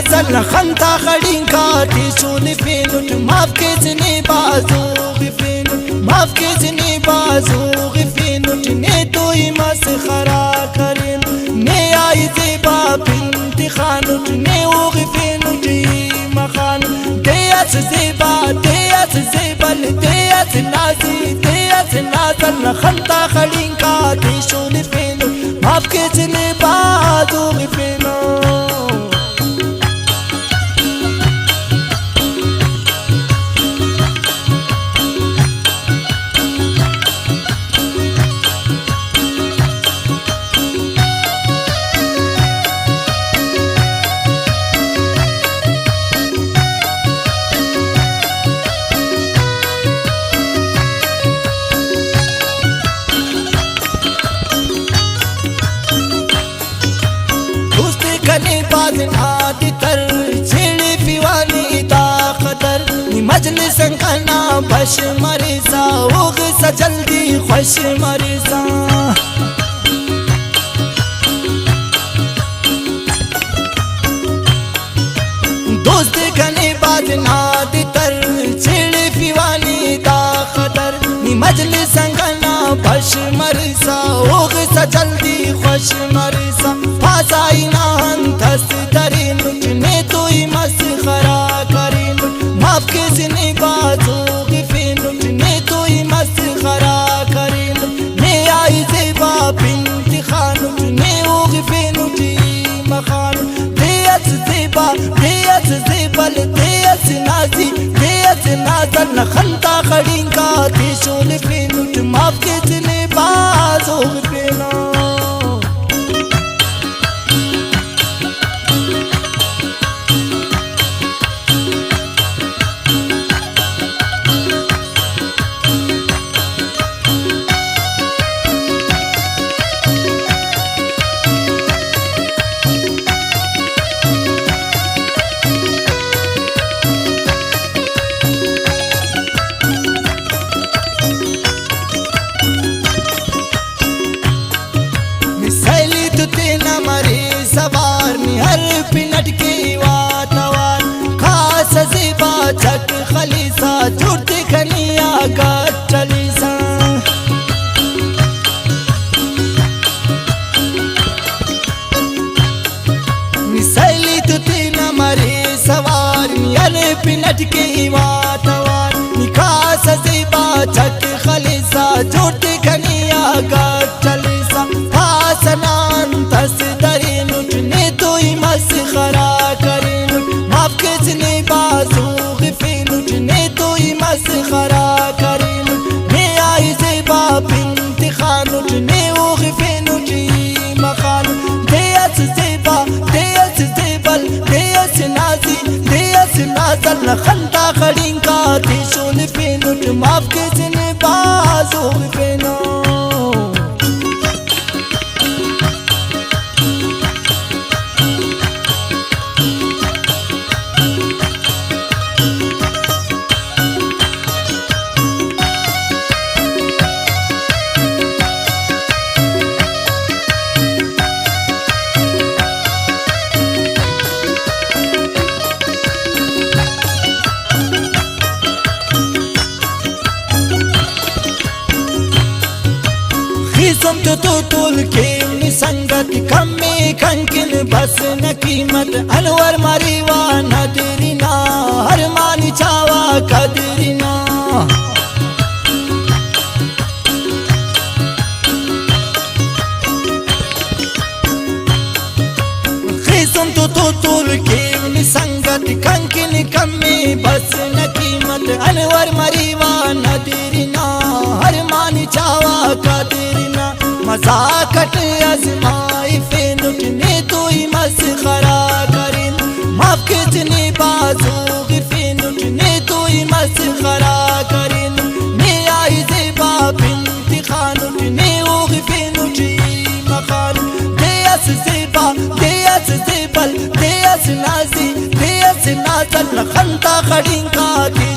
زل خنتا خڑینکا تے شول فینٹ، ماف کے جنے بازو غفینٹ، ماف کے جنے بازو غفینٹ، نے توئی مسخرا کرینٹ، نے آئی زیبا پنت خانٹ، نے او غفینٹ ای مخانٹ، دے اس زیبا، دے اس زیبل، دے اس نازی، دے اس نازل خنتا خڑینکا تے شول فینٹ، ماف کے جنے بازو غفینٹ۔ دوست کنے باز نادی تر، چھیڑی پیوانی تا خطر، نی مجلس کنا بش مریسا، اوغ سا جلدی خوش مریسا۔ دوست کنے باز نادی تر، چھیڑی پیوانی تا خطر، نی مجلس کنا بش مریسا، اوغ سا جلدی خوش مریسا۔ پاسائی نان دست درے نٹ، نے توئی مسخرا کرے نٹ، ماف کے جنے بازو غفینٹ، نے توئی مسخرا کرے نٹ، نے آئی زیبا پنت خانٹ، نے او غفینٹ ای مخانٹ، دے اس زیبا، دے اس زیبل، دے اس نازی، دے اس نازل خنتا خڑینکا تے شول فینٹ، ماف کے جنے بازو غفینٹ۔ نی سیلی تو تینا مرے سوار، نی ہر پنٹ کے واتوار، خاص زیبا چک خلیسا، جوڑ تے کنیا گٹلیسا۔ نی سیلی تو تینا مرے سوار، نی ہر پنٹ کے واتوار، نی خاص زیبا چک خلیسا، جوڑ تے کنیا گٹلیسا۔ پاسنان تس درے نٹ، نے توئی مسخرا کرے نٹ، ماف کے جنے بازو غفینٹ، نے توئی مسخرا کرے نٹ، نے آئی زیبا پنت خانٹ، نے او غفینٹ ای مخانٹ، دے اس زیبا، دے اس زیبل، دے اس نازی، دے اس نازل خنتا خڑینکا تے شول فینٹ، ماف کے جنے بازو غفینٹ۔ خیسن تو تو تول کیم نی سنگت، کمے کنکن بس نہ قیمت، انور مریوا ندرینا، ہر مانی چاوا قدرینا۔ خیسن تو تو تول کیم نی سنگت، کنکن کمے بس نہ قیمت، انور مریوا ندرینا، ہر مانی چاوا قدرینا۔ مزاکٹ ازمائی فینٹ، نے توئی مسخرا کرین، ماف کے جنے بازو غفینٹ، نے توئی مسخرا کرین، نے آئی زیبا پنت خانٹ، نے او غفینٹ ای مخانٹ، دے اس زیبا، دے اس زیبل، دے اس نازی، دے اس نازل خنتا خڑینکا تے